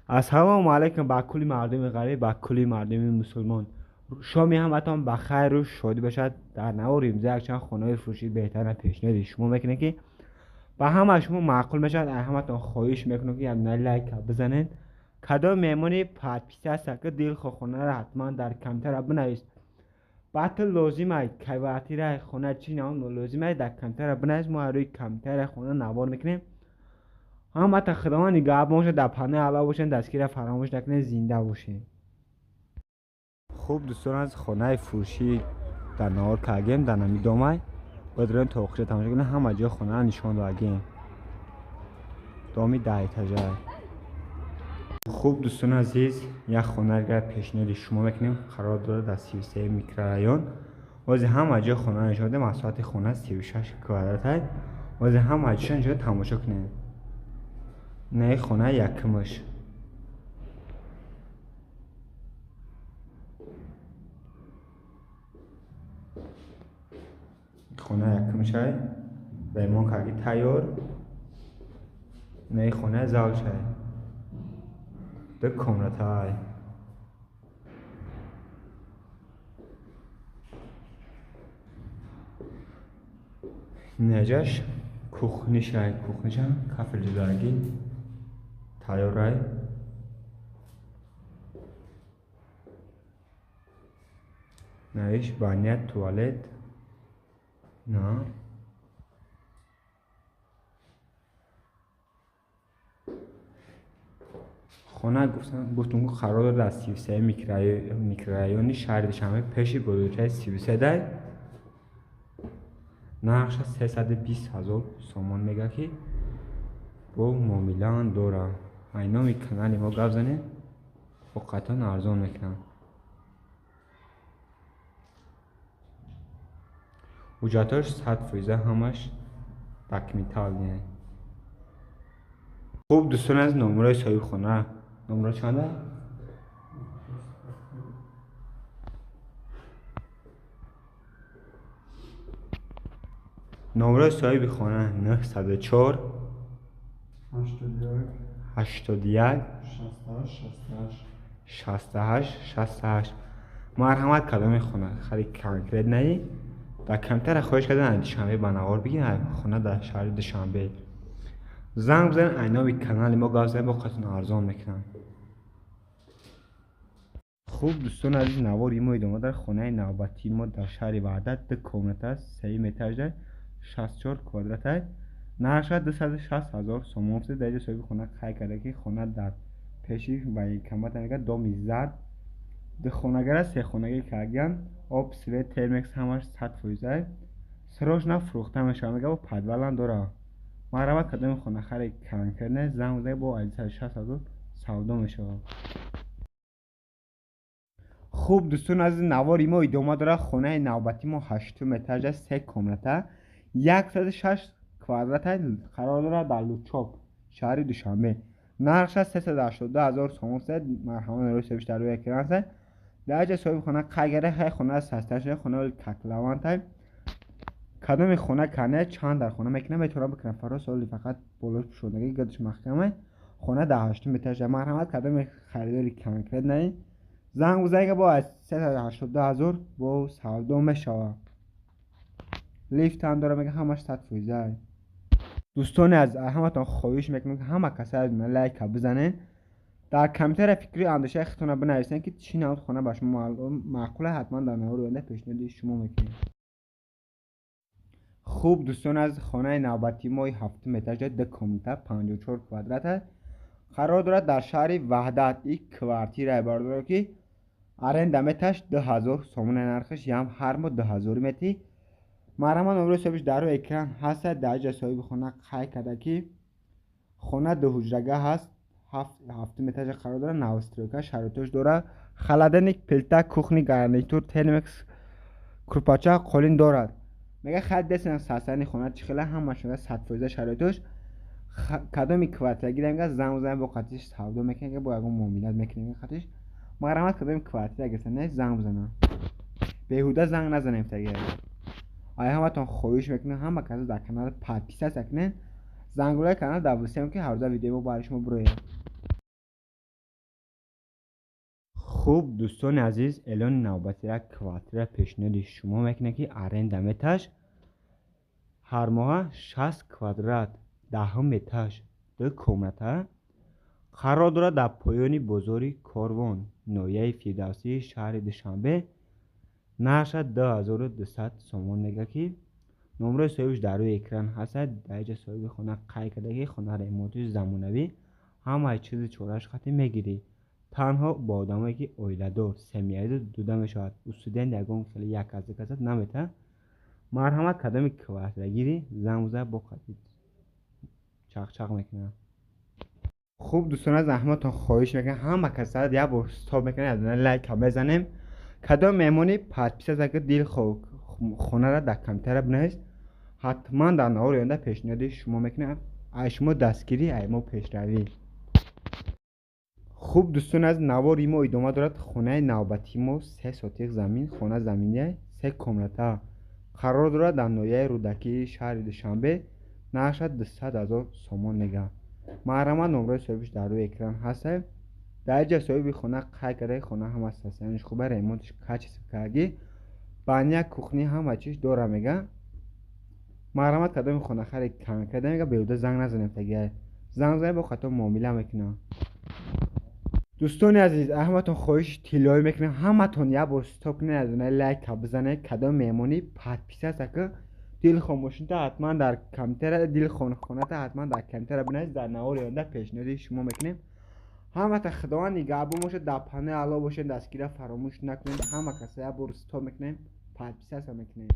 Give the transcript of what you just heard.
Ассалому алайкум ба кулли мардуми ғариб, ба кулли мардуми мусулмон. Шоми ҳаматон ба хайру шодӣ бошад. Дар навори имрӯза якчанд хонаҳои фурӯшии беҳтарина пешниҳоди шумо мекунем, ки ба ҳама шумо маъқул мешавад. Ай ҳаматон хоҳиш мекунем, ки як лайк бизанед. Кадом меҳмони подписаться ки дилхоҳ хонаро ҳатман дар комментария бинавис. Батл лозим ай квартира хона чӣ нам лозим ай дар комментария бинавис. Мо рӯи комментария хона навор мекунем. Ҳамата Худованд нигаҳбон бошад, дар паноҳи Аллоҳ бошед, дастгирия фаромӯш накунед, зинда бошед. Хуб дӯстон, аз хонаи фурӯшӣ дар навор кардем, дар нами домай бояд то охири тамошо кунем, ҳама ҷои хонаро нишон додагем. Доми даҳэтажа. Хуб дӯстони азиз, як хонага пешниҳоди шумо мекунем, қарор дорад дар 33 микрорайон. Ҳозир ҳама ҷои хонаро нишон додем, масоҳати хона 36 квадрат ай. Ҳозир ҳама ҷоша нишон тамошо кунем. Не, хона якумаш. Хона якумшай. Ремонт карди тайёр. Не, хона залшай. Ду комнатай. Неҷаш кухнишай, кухниша кафел ҷудагӣ тайёрай. Наиш баня, туалет. На. Хона гуфтум, қарор дорад дар 33 микрорайони шаҳри Душанбе, пеши бозорчаи 33 дай. Нархша 320 ҳазор сомон мега, ки бо муомилаам дорам. Ай номи канали мо гап занед, воқеатон арзон мекунам. Ҳуҷҷатҳош 100% ҳамаш документалне. Хуб дӯстон, аз номерои соҳибхона. Номеро чанда? Номерои соҳиби хона 904 81 68 68. Марҳамат, кадоми хона хари конкретный дар комментария хоҳиш кардан, Душанбе ба навор бигиред, хона дар шаҳри Душанбе. Занг бизанед, ай номи канали мо гап занед, бо қатон арзон мекунам. Хуб дӯстони азиз, навори мо идома дорад. Хонаи навбатии мо дар шаҳри Ваҳдат, ду комната аст, сеюм этажда, 64 квадрат аст. Нархша 260 ҳазор сомон. Дар ҷо соҳиби хона қайд карда, ки хона дар пеши военкомат, мега доми зард, ду хонагара се хонагӣ кардагиянд. Об, свет, термекс ҳамаш 100% аст. Срочно фурӯхта мешавад, мега, бо подвалам дорад. Марҳамат, кадоми хонахари конкретный занг бизанед, бо 260 ҳазор савдо мешавад. Хуб дӯстони азиз, навори мо идома дорад. Хонаи навбатии мо ҳаштум этаж аст, се комната, 106 квадрат, қарор дорад дар Лучоб, шаҳри Душанбе. Нархша 382 ҳазор сомон. Марҳамат, рӯи соҳибш дар рӯи экран аст. Дар ҷа соҳиби хона қайд карда, хай хона саста шуда, хона котловантай. Кадоми хона кане чанд дар хона мекунам, метавонам бикунам фаро соли фақат болош пӯшондагӣ гардиш маҳкама. Хона дар ҳаштум этаж. Марҳамат, кадоми харидори конкретный занг бизанед, бо аз 382 ҳазор бо савдо мешавад. Лифт ҳам дора, мега, ҳамаш 100%. Дӯстони аз ҳаматон хоҳиш мекунам, ки ҳама каса лайка бизанед, дар комментария фикри андешаи худтонро бинависед, ки чӣ навъ хона ба шумо маъқул аст, ҳатман дар навори оянда пешниҳоди шумо мекунем. Хуб дӯстон, аз хонаи навбатии мо ҳафтум этажа, ду комната, 54 квадрат аст, қарор дорад дар шаҳри Ваҳдат. И квартирае бардорад, ки аренда меташ 2000 сомона нархаш, ям ҳар моҳ 2000 метӣ. Марҳамат, номерои соҳибиш дар рӯи экран ҳаст. Дар ҷа соҳиби хона қайд карда, ки хона дуҳуҷрага ҳаст, ҳафтум этажа қарор дорад, новостройка, шароитош дорад, холодильник, плита, кухни гарнитур, термекс, курпача, қолин дорад. Мега, хай десен сасани хона чӣ хела, ҳамаш мега 100% шароитош. Кадоми квартира гирем, мега, занг бизанед, бо қатиш савдо мекунем, бо ягон муомилат мекунем қатиш. Марҳамат, кадоми квартира гирифта занг бизанам, беҳуда занг назанем таги. Ай ҳаматон хоҳиш мекунем, ҳама каса дар канал подписаться кунед, зангулаи канал дар вусем, ки ҳаррӯза видеои мо барои шумо бирояд. Хуб, дӯстони азиз, эълони навбати як квартира пешниҳоди шумо мекунем, ки аренда меташ ҳар моҳа 60 квадрат, даҳум этаж, ду комната, қарор дорад дар поёни бозори Корвон, ноҳияи Фирдавсии шаҳри Душанбе. Нархша 2200 сомон мега, ки номраи соҳибаш дар рӯи экран ҳастад. Дар инҷа соҳиби хона қайд карда, ки хона ремонтиш замонавӣ, ҳамаи чизи чорааш хати мегирӣ. Танҳо бо одамое, ки оиладор, семья дода мешавад. Студент ягон хеле як аз касат наметавад. Марҳамат, кадоми квартирагирӣ, занг бизан, бо қати чақчақ мекунам. Хуб, дӯстон, аз ҳаматон хоҳиш мекунам, ҳама каса як бор стоп мекунем, як дона лайка мезанем. Кадом меҳмони подписаться ки дил хонара дар комментария бинавис, ҳатман дар навори оянда пешниҳоди шумо мекунем. Ай шумо дастгирӣ, ай мо пешравӣ. Хуб, дӯстон, аз навори мо идома дорад. Хонаи навбатии мо 3 сотих замин, хона заминия, се комната, қарор дорад дар ноҳияи Рӯдакии шаҳри Душанбе. Нархша 200 000 сомон мега. Марҳамат, номраи соҳибаш дар рӯи экран ҳастад. Дар инҷа соҳиби хона қайд карда, хона ҳама состояние ш хуба, ремонтиш качество кардагӣ, баня, кухня, ҳама чиз дора мега. Марҳамат, кадоми хонахари конкретно мега, беҳуда занг назанем, таги занг занем, бо хато муомила мекунам. Дӯстони азиз, ҳаматон хоҳиши тиллоӣ мекунем, ҳаматон як бор стоп кунед, аз дона лайка бизанед. Кадом меҳмонӣ подписаться ки дилхон мошинта ҳатман дар комментария, дилхон хоната ҳатман дар комментария бинавис, дар навори оянда пешниҳоди шумо мекунем. Ҳамата Худованд нигаҳбон бошад, дар паноҳи Аллоҳ бошед, дастгирия фаромӯш накунед. Ҳама каса як бор стоп мекунем, подписаться мекунем.